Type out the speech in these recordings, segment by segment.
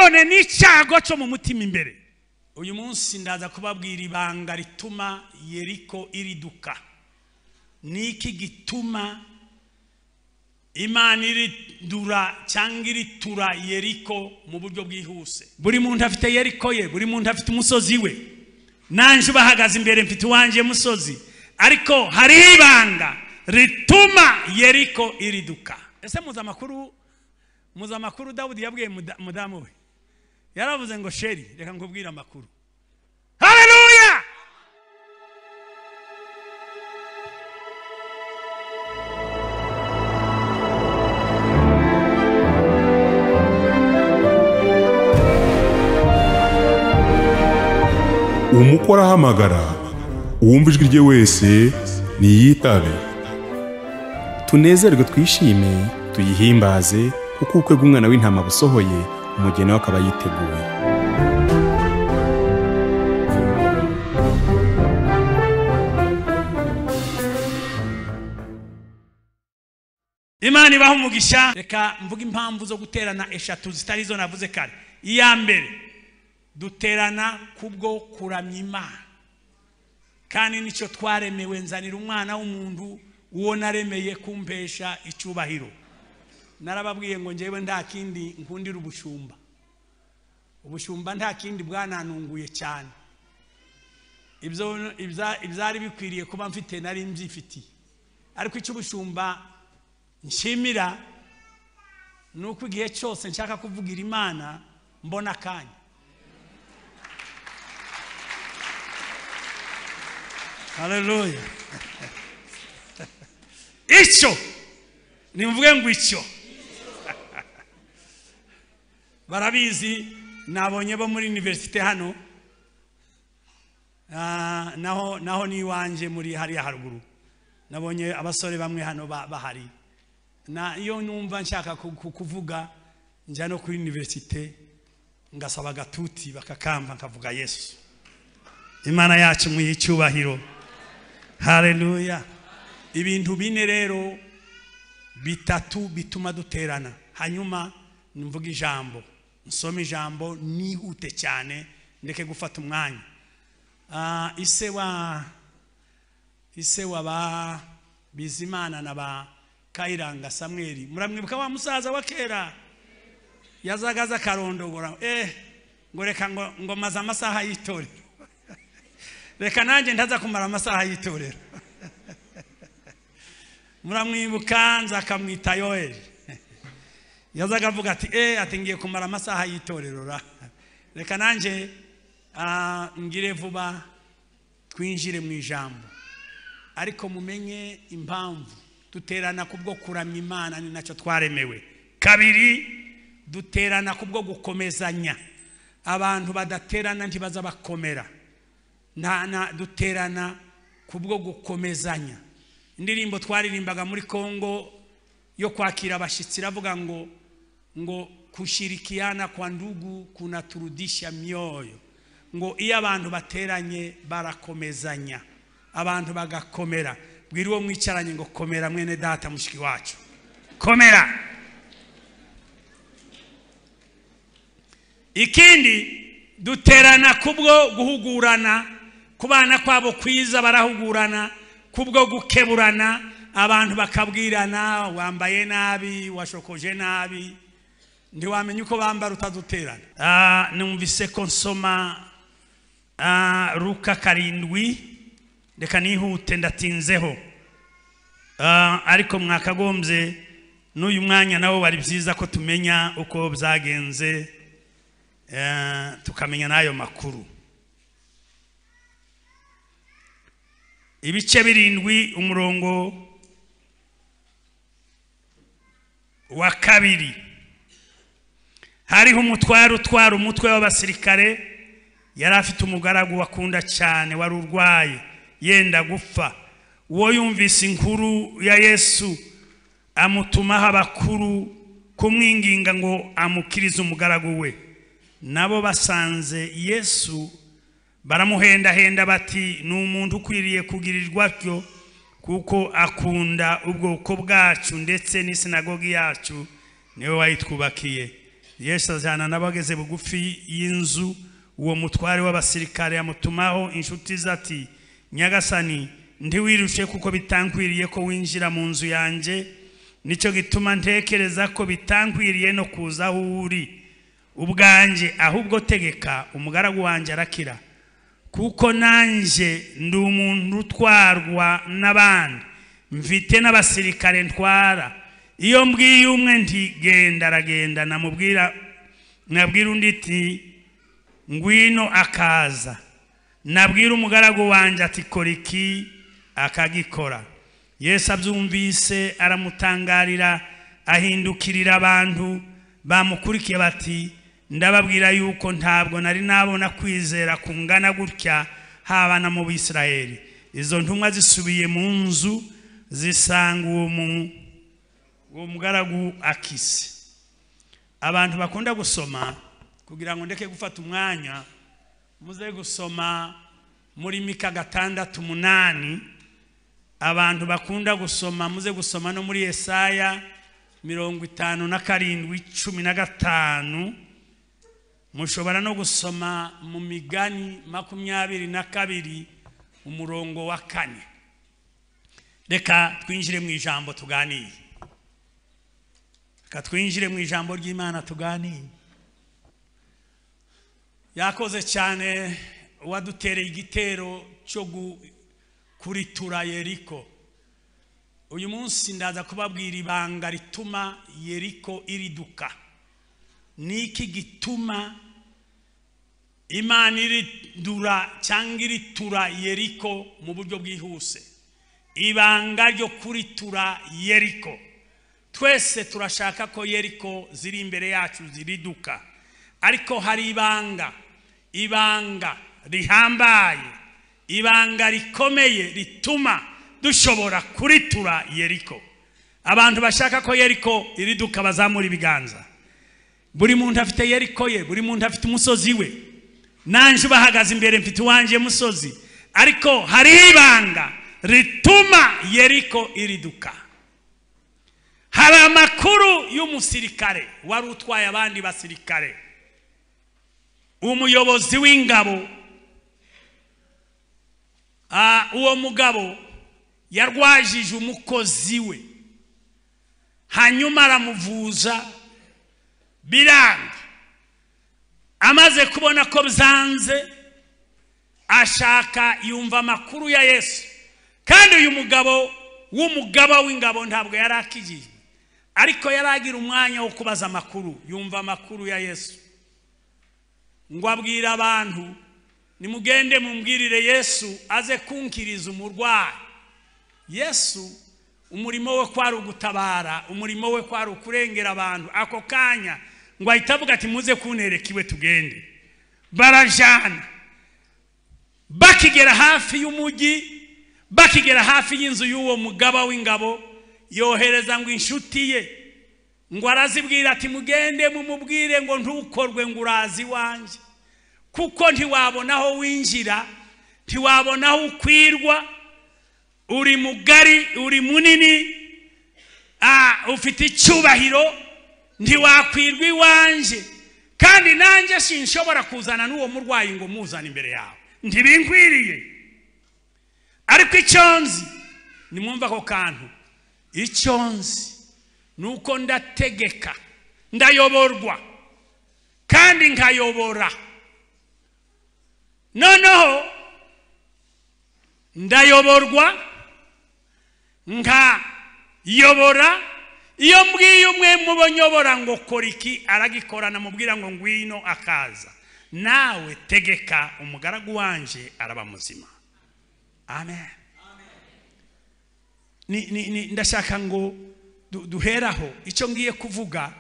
Nanone n'icyago cyo mu mutima imbere. Uyu munsi ndaza kubabwira ibanga rituma Yeriko iriduka. Niki gituma Imana iridura cyangwa iritura Yeriko mu buryo bwihuse? Buri muntu afite Yeriko ye, buri muntu afite umusozi we. Nanje bahagaze imbere mfite uwanje musozi, ariko hari ibanga rituma Yeriko iriduka. Ese muza amakuru Dawudi yabwiye mudamu we? Yaravuze ngo sheri, reka nkubwire amakuru. Haleluya! Umukora ahamagara, uwumva ijwi rye wese niyitabe. Tunezerwe twishime, tuyihimbaze, kuko ubukwe bw'umwana w'intama busohoye, umugeni we akaba yiteguye. Imana ibaha umugisha. Reka mvuge impamvu zo guterana eshatu zitari zo navuze kare. Iya mbere, duterana kubwo kuramya Imana, kandi nicyo twaremewe. Nzanira umwana w'umuntu uwo naremeye kumpesha icyubahiro. Narababwiye ngo njyewe nta kindi nkundira ubushumba. Ubushumba nta kindi bwananunguye cyane. Ibyo ibyari bikwiriye kuba mfite nari mbyifitiye, ariko icyo ubushumba nshimira nuko igihe cyose nshaka kuvugira Imana mbona akanya. Haleluya. Icyo nimvuge ngo icyo barabizi, nabonye bo muri universite hano, naho ni iwanje muri hariya haruguru, nabonye abasore bamwe hano bahari. Na iyo numva nshaka kuvuga njya no kuri universite ngasaba gatuti bakakamba nkavuga Yesu. Imana yacu mu icyubahiro. Haleluya. Ibintu bine rero bitatu bituma duterana. Hanyuma nimvuga ijambo, nsome ijambo nihute cyane ndeke gufata umwanya. Ise wa ba Bizimana na ba Kayiranga Samuel, muramwibuka wa musaza wa kera yazagaza karondogora, ngo reka ngo maze amasaha y'itorero. Reka nanjye ntaza kumara amasaha y'itorero. Muramwibuka, nzakamwita Yoeli. Yazaga avuga ati ati ngiye kumara amasaha y'itorero ra. Reka nanjye ngire vuba twinjire mu ijambo. Ariko mumenye impamvu duterana kubwo kuramya Imana, ni nacyo twaremewe. Kabiri, duterana kubwo gukomezanya. Abantu badaterana ntibaza bakomera. Na duterana kubwo gukomezanya. Indirimbo twaririmbaga muri Kongo yo kwakira abashitsi iravuga ngo kushirikiana kwa ndugu kunaturudisha mioyo. Ngo iyo abantu bateranye barakomezanya, abantu bagakomera. Bwira uwo mwicaranye ngo komera mwene data mushiki wacu, komera. Ikindi, duterana kubwo guhugurana. Kubana kwabo kwiza barahugurana, kubwo gukeburana. Abantu bakabwirana, wambaye nabi, washokoje nabi, ntiwamenye uko bambara utaduterana. Numvise ko nsoma Luka 7, reka nihute ndatinzeho, ariko mwakagombye n'uyu mwanya nawo bari byiza ko tumenya uko byagenze, tukamenya n'ayo makuru. Ibice 7 umurongo wa 2. Hariho umutware utwara umutwe w'abasirikare, yari afite umugaragu wakunda cyane wari urwaye yenda gupfa. Uwo yumvise inkuru ya Yesu amutumaho abakuru kumwinginga ngo amukirize umugaragu we. Nabo basanze Yesu baramuhendahenda bati ni umuntu ukwiriye kugirirwa atyo, kuko akunda ubwoko bwacu ndetse n'isinagogi yacu niwe wayitwubakiye. Yesu ajyana n'abageze bugufi y'inzu. Uwo mutware w'abasirikare amutumaho inshuti ze ati: "Nyagasani, ntiwirushe kuko bitankwiriye ko winjira mu nzu yanjye. Nicyo gituma ntekereza ko bitankwiriye no kuza aho uri ubwanjye, ahubwo tegeka umugaragu wanjye arakira. Kuko nanjye ndi umuntu utwarwa n'abandi, mfite n'abasirikare ntwara. Iyo mbwiye umwe nti genda, aragenda, namubwira nabwira undi ati ngwino, akaza. Nabwira umugaragu wanjye ati kora iki, akagikora." Yesu abyumvise aramutangarira, ahindukirira abantu bamukurikiye bati: "Ndababwira yuko ntabwo nari nabona kwizera kungana gutya haba na mu Bisirayeli." Izo ntumwa zisubiye mu nzu zisanga uwo mugaragu akise. Abantu bakunda gusoma, kugira ngo ndeke gufata umwanya, muze gusoma muri Mika 6:8. Abantu bakunda gusoma muze gusoma no muri Yesaya 57:15. Mushobora no gusoma mu Migani 22 umurongo wa 4. Reka twinjire mu ijambo tuganiye. Reka twinjire mu ijambo ry'Imana tuganiye. Yakoze cyane uwadutereye igitero cyo kuritura Yeriko. Uyu munsi ndaza kubabwira ibanga rituma Yeriko iriduka. Niki gituma Imana iridura cyangwa iritura Yeriko mu buryo bwihuse? Ibanga ryo kuritura Yeriko. Twese turashaka ko Yeriko ziri imbere yacu ziriduka, ariko hari ibanga, ibanga rihambaye, ibanga rikomeye rituma dushobora kuritura Yeriko. Abantu bashaka ko Yeriko iriduka bazamura ibiganza. Buri muntu afite Yeriko ye, buri muntu afite umusozi we. Nanje bahagaze imbere mfite uwanje musozi, ariko hari ibanga rituma Yeriko iriduka. Hari amakuru y'umusirikare wari utwaye abandi basirikare, umuyobozi w'ingabo. Uwo mugabo yarwajije umukozi we, hanyuma aramuvuza biranga. Amaze kubona ko byanze, ashaka yumva amakuru ya Yesu. Kandi uyu mugabo w'umugaba w'ingabo ntabwo yari akijijwe, ariko yaragira umwanya wo kubaza amakuru. Yumva amakuru ya Yesu, ngo abwira abantu: "Nimugende mumbwirire Yesu aze kunkiriza umurwayi." Yesu umurimo we kwari ugutabara, umurimo we kwari ukurengera abantu. Ako kanya ngo ahita avuga ati: "Muze kuntereka iwe tugende." Barajana. Bakigera hafi y'umujyi, bakigera hafi y'inzu y'uwo mugaba w'ingabo, yohereza ngo inshuti ye, ngo arazibwira ati: "Mugende mumubwire ngo ntukorwe ngo urazi iwanjye, kuko ntiwabona aho winjira, ntiwabona aho ukwirwa, uri mugari, uri munini, ufite icyubahiro, ntiwakwirwa iwanjye, kandi nanjye sinshobora kuzana n'uwo murwayi ngo muzane imbere yawe, ntibinkwiriye. Ariko icyo nzi," nimwumva ako kantu, "icyo nzi nuko ndategeka, ndayoborwa kandi nkayobora. Noneho ndayoborwa nkayobora. Iyo mbwiye umwe mubo nyobora ngo kora iki, aragikora, namubwira ngo ngwino, akaza. Nawe tegeka umugaragu wanje araba muzima." Amen. Ni ndashaka ngo duheraho icyo ngiye kuvuga.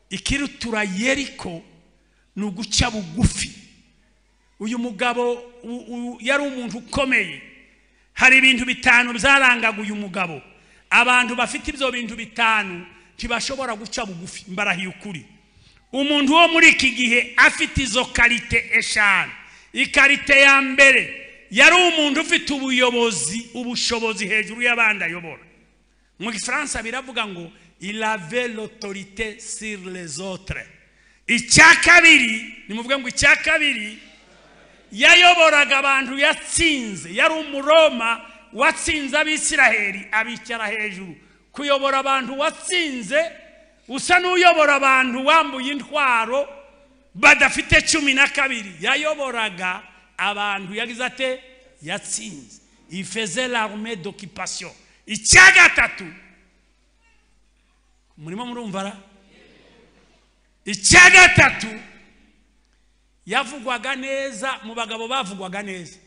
Ikirutura Yeriko ni uguca bugufi. Uyu mugabo yari umuntu ukomeye. Hari ibintu 5 byarangaga uyu mugabo. Abantu bafite ibyo bintu 5 ntibashobora guca bugufi. Mbarahiye ukuri, umuntu wo muri iki gihe afite izo karite 5. Ikarite ya mbere, yari umuntu ufite ubuyobozi, ubushobozi hejuru y'abandi ayobora. Mu Gifaransa biravuga ngo il avait l'autorité sur les autres. Icya kabiri, nimuvuge ngo icya kabiri, yayoboraga abantu yatsinze. Yari umuroma watsinze Abisiraheli abicara hejuru. Kuyobora abantu watsinze usa n'uyobora abantu wambuye intwaro badafite 12. Yayoboraga abantu yagize ate? Yatsinze. Il faisait l'armée d'occupation. Icya gatatu, murimo murumva ra? Icya gatatu, yavugwaga neza mu bagabo bavugwaga neza.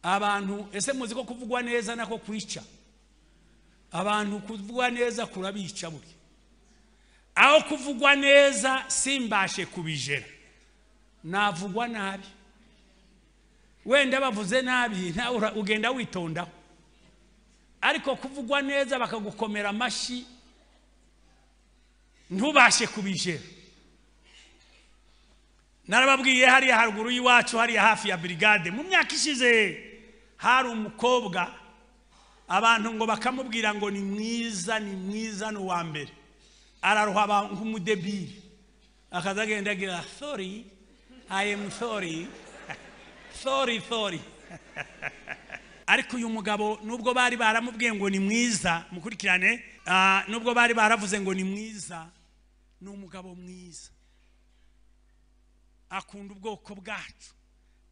Abantu ese muzi ko kuvugwa neza nako kwica? Abantu kuvugwa neza kurabica burya. Aho kuvugwa neza simbashe kubijera, navugwa nabi. Wenda bavuze nabi nawe ugenda witondaho, ariko kuvugwa neza bakagukomera amashyi ntubashe kubijera. Narababwiye hariya haruguru y'iwacu, hariya hafi ya brigade, mu myaka ishize hari umukobwa abantu ngo bakamubwira ngo ni mwiza, ni mwiza, ni uwa mbere. Araruha nk'umudebiri, akaza agenda agira sorry, I am sorry, sorry, sorry. Ariko uyu mugabo nubwo bari baramubwiye ngo ni mwiza, mukurikirane, nubwo bari baravuze ngo ni mwiza, ni umugabo mwiza, akunda ubwoko bwacu,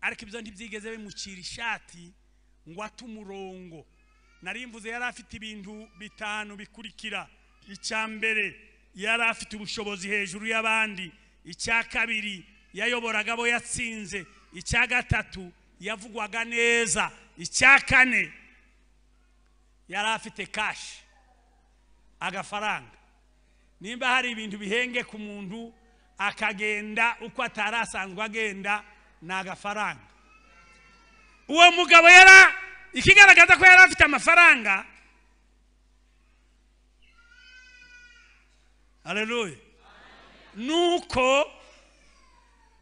ariko ibyo ntibyigeze bimucira ishati ngo ate umurongo. Nari mvuze yari afite ibintu 5 bikurikira. Icya mbere, yari afite ubushobozi hejuru y'abandi. Icya kabiri, yayoboraga abo yatsinze. Icya gatatu, yavugwaga neza. Icya kane, yari afite cash, agafaranga. Nimba hari ibintu bihenge ku muntu akagenda uko atarasanzwe agenda, ni agafaranga. Uwo mugabo yara ikigaragaza ko yari afite amafaranga, haleluya, nuko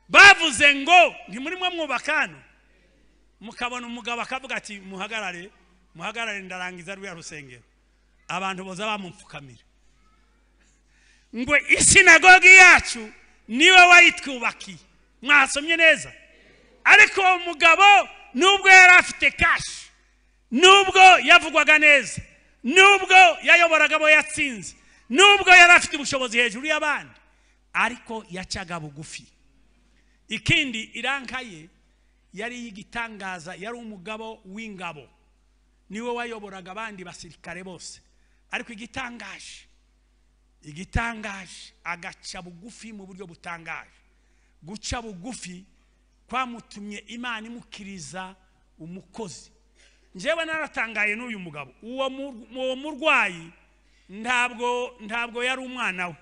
bavuze ngo ntimurimwe mwubaka hano, mukabona umugabo akavuga ati muhagarare, muhagarare, ndarangiza ruriya rusengero. Abantu boza bamupfukamira ngo isinagogi yacu niwe wayitwubakiye. Mwasomye neza. Ariko uwo mugabo nubwo yari afite cash, nubwo yavugwaga neza, nubwo yayoboraga abo yatsinze, nubwo yari afite ubushobozi hejuru y'abandi, ariko yacaga bugufi. Ikindi, iranka ye yari y'igitangaza, yari umugabo w'ingabo, niwe wayoboraga abandi basirikare bose. Ariko igitangaje, igitangaje, agaca bugufi mu buryo butangaje. Guca bugufi kwamutumye Imana imukiriza umukozi. Njyewe naratangaye n'uyu mugabo. Uwo murwayi ntabwo yari umwana we,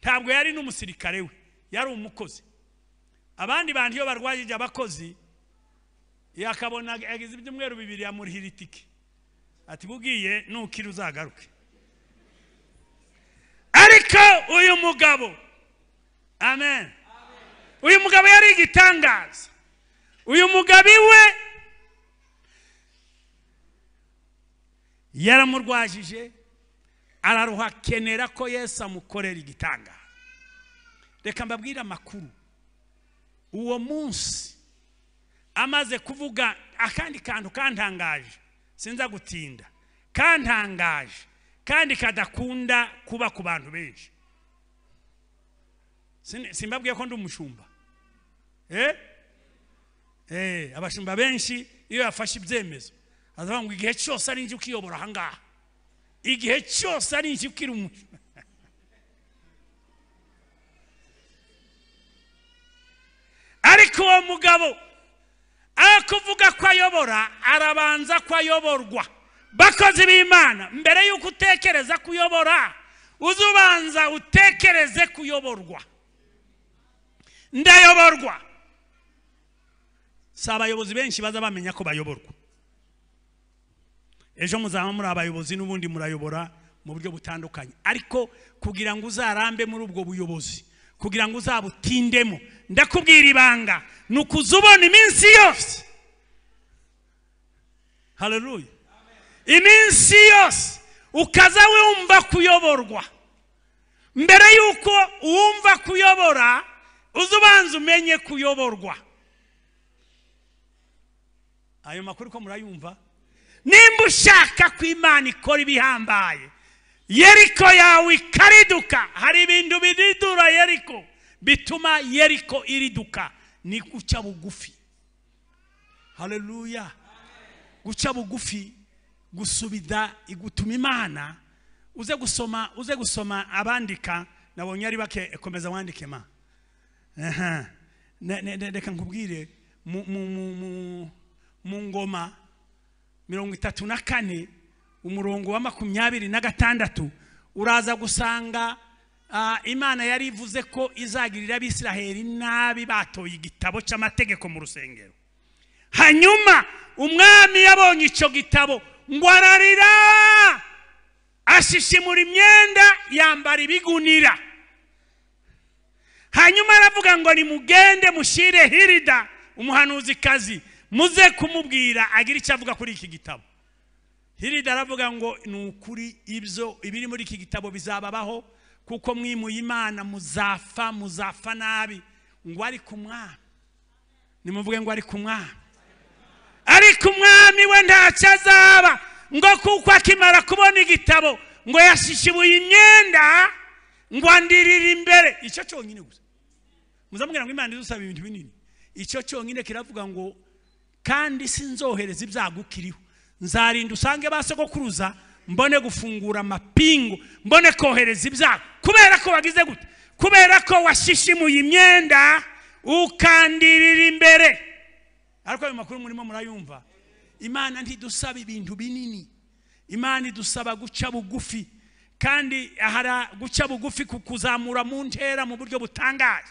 ntabwo yari n'umusirikare we, yari umukozi. Abandi bantu iyo barwajije abakozi, yakabona yagize ibyumweru 2 yamurihira itike, ati bugiye nukira uzagaruke. Ariko uyu mugabo, amen, uyu mugabo yari igitangaza. Uyu mugabo iwe yaramurwajije, araruha, akenera ko Yesu amukorera igitangaza. Reka mbabwire amakuru. Uwo munsi amaze kuvuga akandi kantu kantangaje, sinza gutinda, kantangaje kandi kadakunda kuba ku bantu benshi. Simbabwiye ko ndi umushumba. Abashumba benshi iyo yafashe ibyemezo azavuga ngo igihe cyose ari njye ukiyobora aha ngaha, igihe cyose ari njye ukiri umushumba. Ariko uwo mugabo akuvuga ko ayobora, arabanza ko ayoborwa. Bakozi b'Imana, mbere yuko utekereza kuyobora, uzubanza utekereze kuyoborwa. Ndayoborwa. Si abayobozi benshi baza bamenya ko bayoborwa. Ejo muzaba muri abayobozi n'ubundi murayobora mu buryo butandukanye, ariko kugira ngo uzarambe muri ubwo buyobozi, kugira ngo uzabutindemo, ndakubwira ibanga, ni ukuzubona iminsi yose. Haleluya. Iminsi yose ukaza wumva kuyoborwa. Mbere yuko wumva kuyobora, uzubanza umenye kuyoborwa. Ayo makuru ko murayumva? Nimba ushaka ko Imana ikora ibihambaye, Yeriko yawe ikariduka. Hari ibintu biridura Yeriko, bituma Yeriko iriduka, ni guca bugufi. Haleluya. Guca bugufi gusubida igutuma Imana. Uze gusoma abandika, nabonye ari bake, komeza wandike ma. Reka nkubwire mu ngoma 34 umurongo wa 26 uraza gusanga Imana yari ivuze ko izagirira Abisiraheli nabi batoye igitabo cy'amategeko mu rusengero. Hanyuma umwami yabonye icyo gitabo ngo ararira, ashishimura imyenda, yambara ibigunira. Hanyuma aravuga ngo nimugende mushire Hirida umuhanuzikazi, muze kumubwira agira icyo avuga kuri iki gitabo. Hirida aravuga ngo ni ukuri ibyo ibiri muri iki gitabo bizababaho, kuko mwimuye Imana muzafa, muzafa nabi. Ngo ari ku mwami, nimuvuge ngo ari ku mwami. Ariko umwami we ntacyo azaba, ngo kuko akimara kubona igitabo ngo yashishibuye imyenda, ngo andirira imbere. Icyo cyonyine gusa muzamubwira ngo Imana idusaba ibintu binini. Icyo cyonyine kiravuga ngo kandi sinzohereza ibyago kiriho, nzarinda usange basogokuruza, mbone gufungura amapingu, mbone kohereza ibyago. Kubera ko wagize gute? Kubera ko washishimuye imyenda ukandirira imbere. Ariko ayo makuru murimo murayumva. Imana ntidusaba ibintu binini, Imana idusaba guca bugufi. Kandi ahara guca bugufi kukuzamura mu ntera mu buryo butangaje.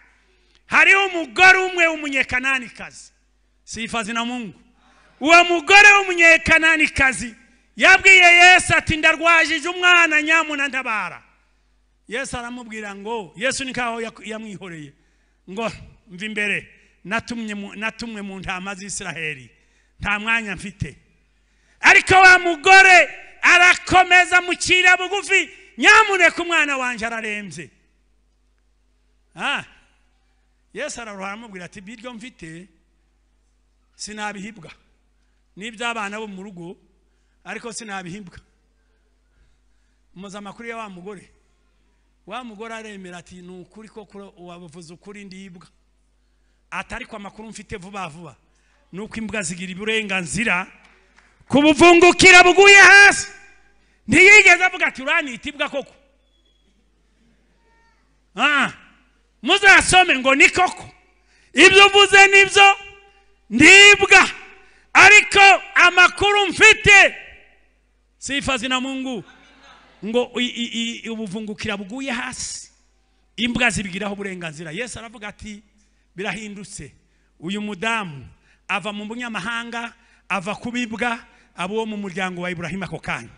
Hariho umugore umwe w'umunyekananikazi, sifa na Mungu. Uwo mugore w'umunyekananikazi yabwiye Yesu ati ndarwajije umwana, nyamuna ntabara. Yesu aramubwira ngo, Yesu nikaho yamwihoreye ngo mva imbere, natumwe mu ntama z'Isiraheli, nta mwanya mfite. Ariko wa mugore arakomeza mukira bugufi, nyamuneka umwana wanje ararembye. Yesu araruhara aramubwira ati biryo mfite sinabihibwa, n'iby'abana bo mu rugo ariko sinabihibwa. Muza amakuru ya wa mugore. Wa mugore aremera ati ni ukuri koko wabuvuze ukuri ndibwa, atari kwa makuru mfite vuba vuba nuko imbwa zigira uburenganzira kubuvungukira buguye hasi. Ntiyigeze avuga ati uranitibwa koko. Muzasome ngo ni koko ibyo uvuze nibyo ndibwa, ariko amakuru mfite, sifa na Mungu, ngo ubuvungukira buguye hasi imbwa zibigiraho uburenganzira. Yesu aravuga ati birahindutse, uyu mudamu ava mu bunyamahanga, ava kubibwa, abo mu muryango wa Ibrahim ako kanya.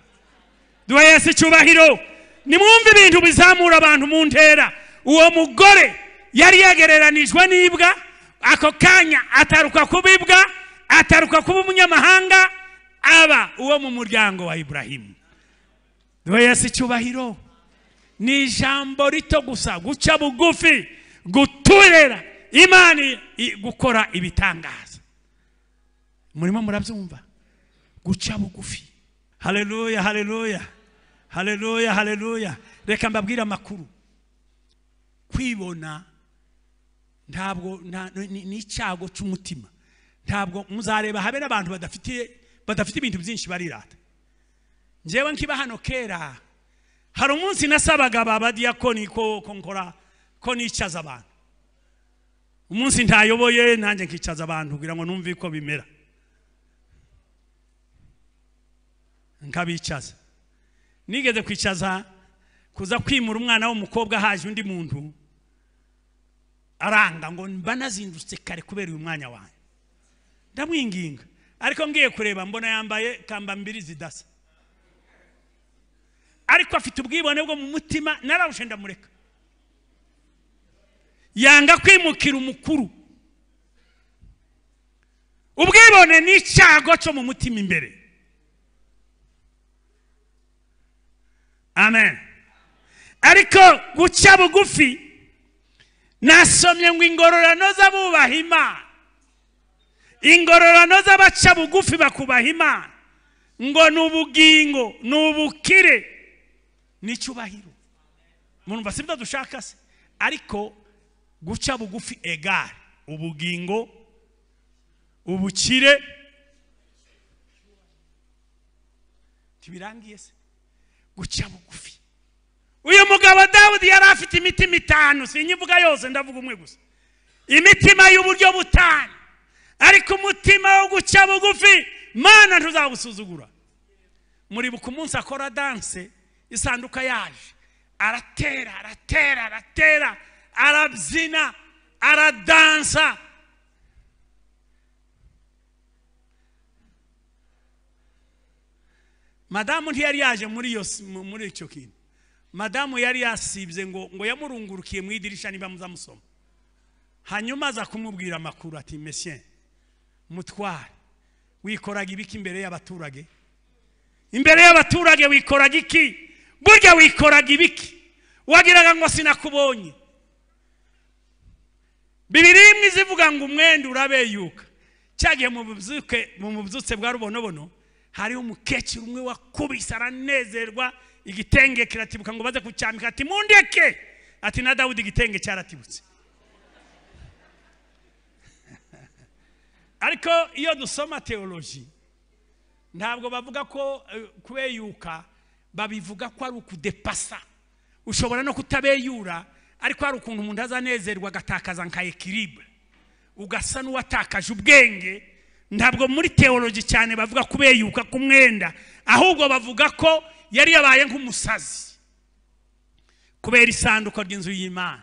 Duhe Yesu icyubahiro. Nimwumve ibintu bizamura abantu mu ntera. Uwo mugore yari yagereranijwe n'ibwa, ako kanya ataruka kubibwa, ataruka kuba umunyamahanga, aba uwo mu muryango wa Ibrahim. Duhe Yesu icyubahiro. Ni ijambo rito gusa, guca bugufi, guturera Imana gukora ibitangaza. Murimo murabyumva? Guca bugufi. Haleluya, haleluya, haleluya, haleluya. Reka mbabwire amakuru. Kwibona ntabwo ni icyago cy'umutima. Ntabwo muzareba habe n'abantu badafite ibintu byinshi barirata. Njyewe nkiba hano kera, hari umunsi nasabaga abadiyakoni ko nkora ko nicaza abantu. Umunsi ntayoboye nanjye nkicaza abantu kugira ngo numve ko bimera. Nkabicaza. Nigeze kwicaza kuza kwimura umwana w'umukobwa, haje undi muntu aranga ngo mba nazindutse kare kubera uyu mwanya wanjye. Ndamwinginga, ariko ngiye kureba mbona yambaye kamba mbiri zidasa, ariko afite ubwibone bwo mu mutima. Nararushe ndamureka, yanga kwimukira umukuru. Ubwibone ni icyago cyo mu mutima imbere. Amen. Ariko guca bugufi, nasomye ngo ingororano z'abubaha Imana, ingororano z'abaca bugufi bakubaha Imana, ngo ni ubugingo, ni ubukire, n'icyubahiro. Murumva sibyo dushaka se? Ariko guca bugufi egare ubugingo, ubukire, tibirangiye se? Guca bugufi. Uyu mugabo Dawudi yari afite imitima itanu, sinyivuga yose ndavuga umwe gusa, imitima y'uburyo butanu. Ariko umutima wo guca bugufi, Mana ntuzawusuzugura. Muribuka umunsi akora danse, isanduka yaje, aratera aratera aratera, arabyina, aradansa. Madamu ntiyari yaje muri icyo kintu. Madamu yari yasibye ngo yamurungurukiye mu idirisha niba muzamusoma. Hanyuma aza kumubwira amakuru ati monsieur mutware, wikoraga ibiki imbere y'abaturage? Imbere y'abaturage wikoraga iki? Burya wikoraga ibiki? Wagiraga ngo sinakubonye. Bibiri imwe zivuga ngo umwenda urabeyuka. Cyagiye mu bubyutse bwa rubonobono, hari umukecuru umwe wakubise aranezerwa, igitenge kiratibuka ngo baze kucyambika, ati mundeke, ati na Dawudi igitenge cyaratibutse. Ariko iyo dusoma theology, ntabwo bavuga ko kubeyuka, babivuga ko ari ukudepasa. Ushobora no kutabeyura, ariko hari ukuntu umuntu azanezerwa agatakaza nka equilibre, ugasa n'uwatakaje ubwenge. Ntabwo muri theology cyane bavuga kubeyuka kumwenda, ahubwo bavuga ko yari yabaye nk'umusazi kubera isanduko ry'inzu y'Imana.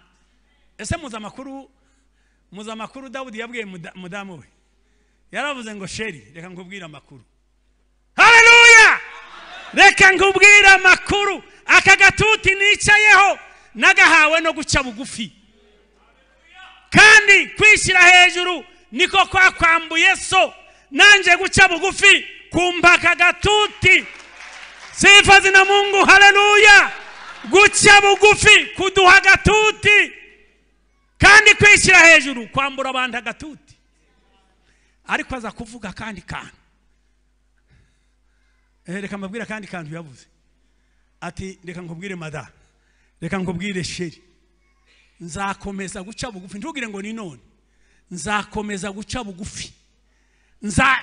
Ese muzi amakuru Dawudi yabwiye mudamu we? Yaravuze ngo sheri, reka nkubwire amakuru. Haleluya! Reka nkubwire amakuru. Aka gatuti nicayeho nagahawe no guca bugufi, kandi kwishyira hejuru niko kwakwambuye so. Nanje guca bugufi kumpaka gatuti. Sifa zina Mungu. Haleluya! Guca bugufi kuduha gatuti, kandi kwishyira hejuru kwambura abantu agatuti. Ariko aza kuvuga kandi kantu, reka mbabwire kandi kantu yavuze. Ati reka nkubwire mada, reka nkubwire sheri, nzakomeza guca bugufi. Ntugire ngo ni none, nzakomeza guca bugufi.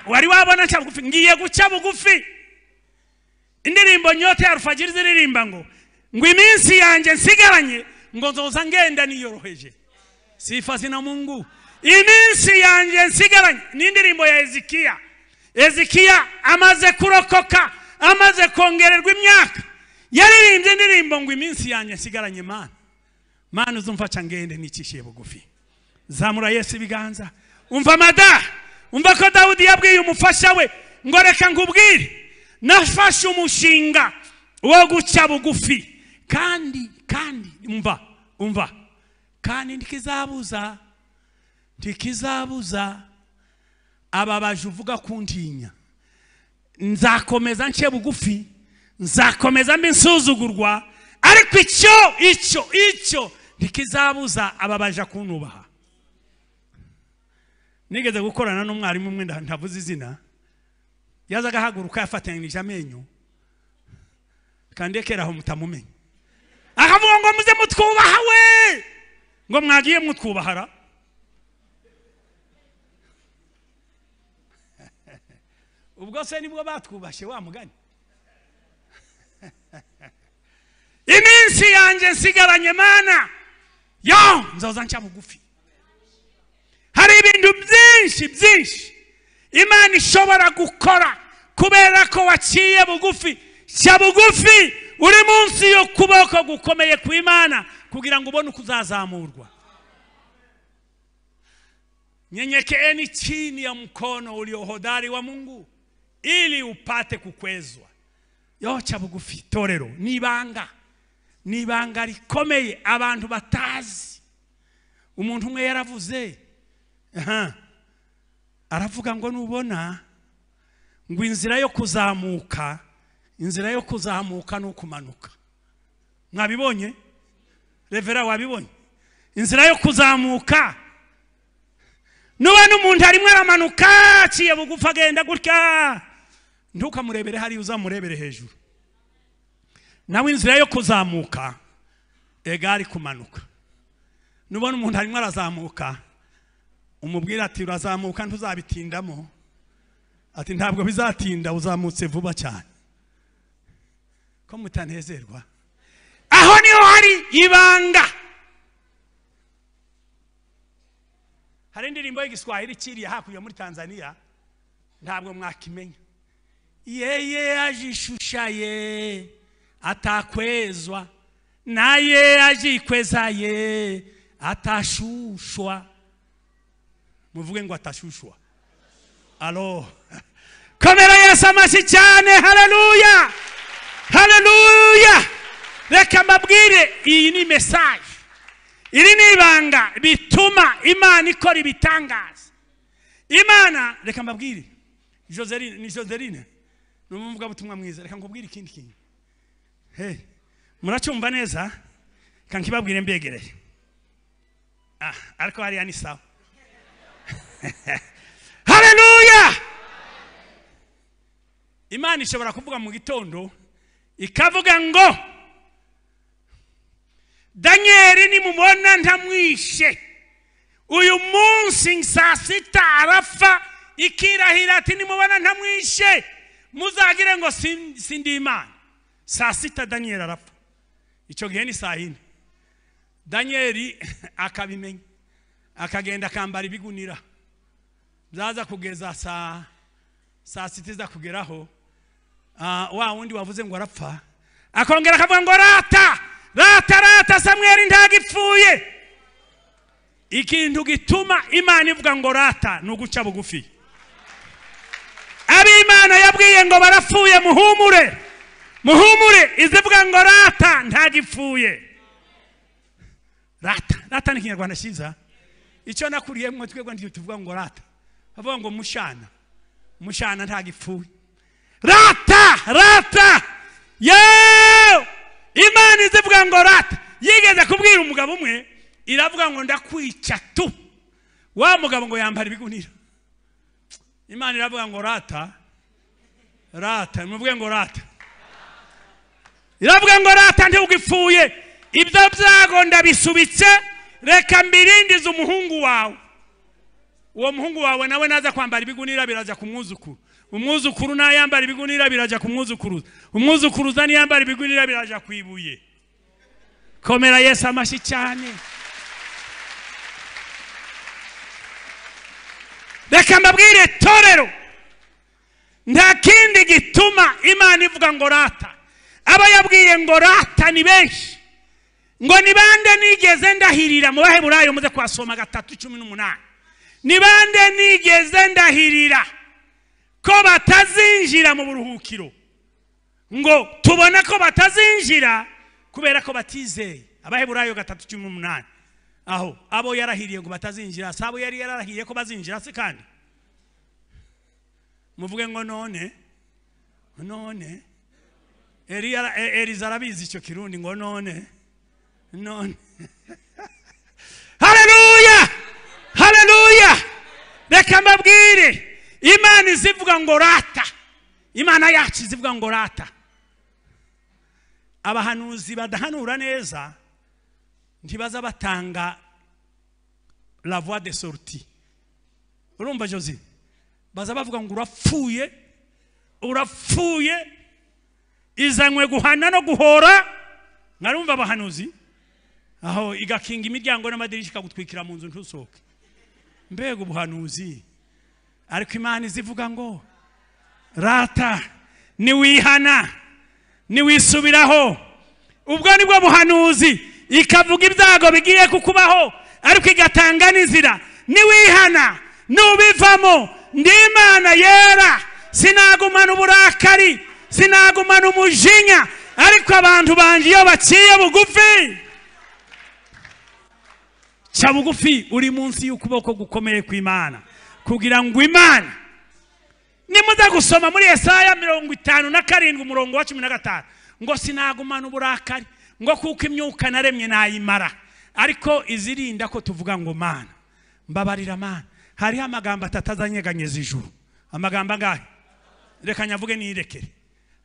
Wari wabona nca bugufi, ngiye guca bugufi. Indirimbo nyote ya Alfajiri ziririmba ngo iminsi yanjye nsigaranye ngo nzoza ngenda niyoroheje. Sifa zina Mungu. Iminsi yanjye nsigaranye ni indirimbo ya Ezekiya. Ezekiya amaze kurokoka, amaze kongererwa imyaka, yaririmbye indirimbo ngo iminsi yanjye nsigaranye Mana, Mana uzumfaca ngende nicishiye bugufi. Zamura Yesu ibiganza. Umva mada, umva ko Dawudi yabwiye umufasha we ngo reka nkubwire, nafashe umushinga wo guca bugufi, kandi umva kandi ntikizabuza ababaje uvuga kuntinya. Nzakomeza nce bugufi, nzakomeza mbe nsuzugurwa, ariko icyo ntikizabuza ababaje kunubaha. Nigeze gukorana n'umwarimu umwe ntavuze izina, yazaga ahaguruka yafatanyije amenyo, kandekera aho mutamumenye, akavuga ngo muze mutwubaha we, ngo mwagiye mutwubahara. Ubwo se nibwo batwubashe wa mugani. Iminsi yanjye nsigaranye Mana, yo nzoza nca bugufi. Hari ibintu byinshi Imana ishobora gukora kubera ko waciye bugufi. Cya bugufi uri munsi yo kuboko gukomeye kw'Imana kugira ngo ubone uko uzazamurwa. Nyenyekeeni chini ya mkono ulio hodari wa Mungu ili upate kukwezwa. Yo cha bugufi torero nibanga, nibanga rikomeye abantu batazi. Umuntu umwe yaravuze, aravuga ngo nubona ngo inzira yo kuzamuka, inzira yo kuzamuka no kumanuka. Mwabibonye? Revera wabibonye inzira yo kuzamuka. Nuba n'umuntu arimo aramanuka aciye bugufi agenda gutya, ntukamurebere hariya, uzamurebere hejuru. Nawe inzira yo kuzamuka egari kumanuka. Nubona umuntu arimo arazamuka, umubwira ati urazamuka ntuzabitindamo, ati ntabwo bizatinda, uzamutse vuba cyane. Ko mutanezerwa? Aho niho hari ibanga. Hari indirimbo y'igiswahili kiriya hakurya muri Tanzania, ntabwo mwakimenya. Yeye ajishushaye atakwezwa, naye ajikwezaye atashushwa. Muvuge ngo atashushwa. Alo, komera Yesu amashyi cyane. Haleluya, haleluya. Reka mbabwire, iyi ni message, iri ni ibanga bituma Imana ikora ibitangaza. Imana, reka mbabwire, Joseline, ni Joseline ni umuvugabutumwa mwiza. Reka nkubwire ikindi kintu. Hey, muracyumva neza? Reka nkibabwire mbegereye. Ariko hariya ni sawa. Haleluya. Imana ishobora kuvuga mu gitondo ikavuga ngo Danieli nimubona ntamwishe uyu munsi saa sita arapfa, ikirahira ati nimubona ntamwishe muzagire ngo sindi Imana. Saa sita Danieli arapfa. Icyo gihe ni saa yine. Danieli akabimenya, akagenda akambara ibigunira, byaza kugeza saa sita iza kugeraho, wa wundi wavuze ngo arapfa akongera akavuga ngo rata rata rata, Samweli ntagipfuye. Ikintu gituma Imana ivuga ngo rata ni uguca bugufi. Ab'Imana yabwiye ngo barapfuye, muhumure muhumure, izivuga ngo rata ntagipfuye. Rata rata ni Kinyarwanda cyiza. Icyo nakuriyemo twebwe ndiyo tuvuga ngo rata, bavuga ngo mushana mushana ntagipfuye. Rata rata, yewe Imana izivuga ngo rata. Yigeze kubwira umugabo umwe, iravuga ngo ndakwica tu. Wa mugabo ngo yambara ibigunira. Imana iravuga ngo rata rata, muvuge ngo rata. Iravuga ngo rata ntugipfuye, ibyo byago ndabisubitse, reka mbirindize umuhungu wawe. Uwo muhungu wawe nawe naza kwambara ibigunira biraja ku mwuzukuru, umwuzukuru nayambara ibigunira biraja ku mwuzukuruza, umwuzukuruza niyambara ibigunira biraja ku ibuye. Komera Yesu amashyi cyane. Reka mbabwire torero, nta kindi gituma Imana ivuga ngo rata. Aba yabwiye ngo rata ni benshi. Ngo ni bande nigeze ndahirira? Mu Baheburayo muze kwasoma 3:18. Ni bande nigeze ndahirira ko batazinjira mu buruhukiro? Ngo tubona ko batazinjira kubera ko batizeye. Abaheburayo 3:18. Aho abo yarahiriye ngo batazinjira, sabo yari yarahiriye ko bazinjira se kandi? Muvuge ngo none none. Eliza arabizi icyo kirundi ngo none none. Haleluya, haleluya. Reka mbabwire, Imana izivuga ngo rata. Imana yacu izivuga ngo rata. Abahanuzi badahanura neza ntibaza batanga la voie de sortie. Urumva Josi? Baza bavuga ngo urapfuye, urapfuye, izanywe guhana no guhora. Ngarumva abahanuzi aho igakinga imiryango n'amadirisha ikagutwikira mu nzu ntusohoke. Mbega ubuhanuzi! Ariko Imana izivuga ngo rata, niwihana niwisubiraho. Ubwo nibwo buhanuzi. Ikavuga ibyago bigiye kukubaho, ariko igatanga n'inzira. Niwihana nubivamo, ndi Imana yera, sinagumana uburakari, sinagumana umujinya, ariko abantu banje iyo baciye bugufi, ca bugufi, uri munsi y'ukuboko gukomeye kw'Imana, kugira ngo Imana. Nimuza gusoma muri Yesaya 57 umurongo wa 15, ngo sinagumana uburakari, Ngo kuko imyuka naremye nayimara. Ariko izirinda ko tuvuga ngo Mana mbabarira Mana. Hariho amagambo atatu azanyeganyeza ijuru. Amagambo angahe? Reka nyavuge nirekere.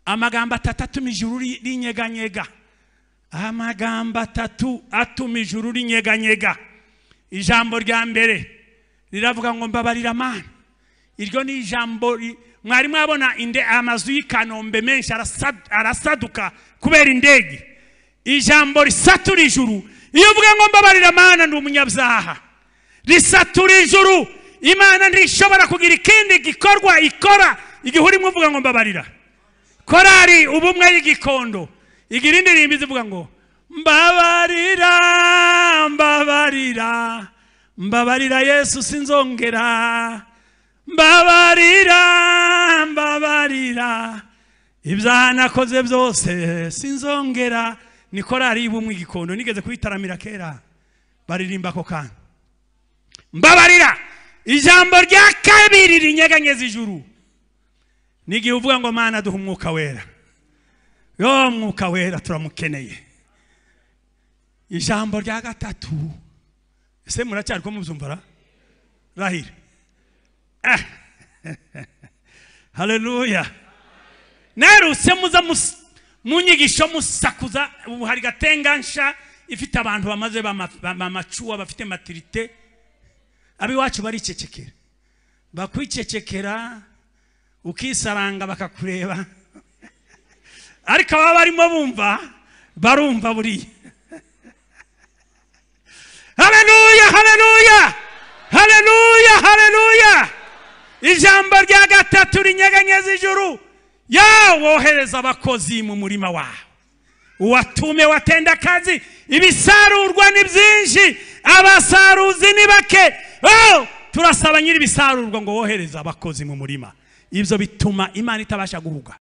Amagambo atatu atuma ijuru rinyeganyega. Amagambo atatu atuma ijuru rinyeganyega. Ijambo rya mbere riravuga ngo mbabarira Mana. Iryo ni ijambo mwari mwabona amazu y'i Kanombe menshi arasaduka kubera indege. Ijambo risatura ijuru. Iyo uvuga ngo mbabarira Mana ndi umunyabyaha, risatura ijuru. Imana ntishobora kugira ikindi gikorwa ikora igihe urimo uvuga ngo mbabarira. Korari ubumwe y'Igikondo igira indirimbo izivuga ngo mbabarira, mbabarira, mbabarira Yesu sinzongera, mbabarira, mbabarira ibyaha nakoze byose sinzongera. Ni korari y'ubumwe Igikondo, nigeze kuyitaramira kera, baririmba ako kantu mbabarira. Ijambo rya kabiri rinyeganyeza ijuru n'igihe uvuga ngo Mana duha umwuka wera. Yo mwuka wera turamukeneye. Ijambo rya gatatu, ese muracyari ko mubyumva rahira? Haleluya. Naruse muza mu nyigisho musakuza. Ubu hari gatenga nsha ifite abantu bamaze bamacuwa bafite maturite. Abiwacu baricecekera, bakwicecekera ukisaranga bakakureba, ariko baba barimo bumva barumva buriya. Haleluya, haleluya, haleluya, haleluya. Ijambo rya gatatu rinyeganyeza ijuru, ya wohereza abakozi mu murima wawe, uwatume watenda kazi. Ibisarurwa ni byinshi, abasaruzi ni bake. Oh, turasaba nyiri ibisarurwa ngo wohereza abakozi mu murima. Ibyo bituma Imana itabasha guhuga.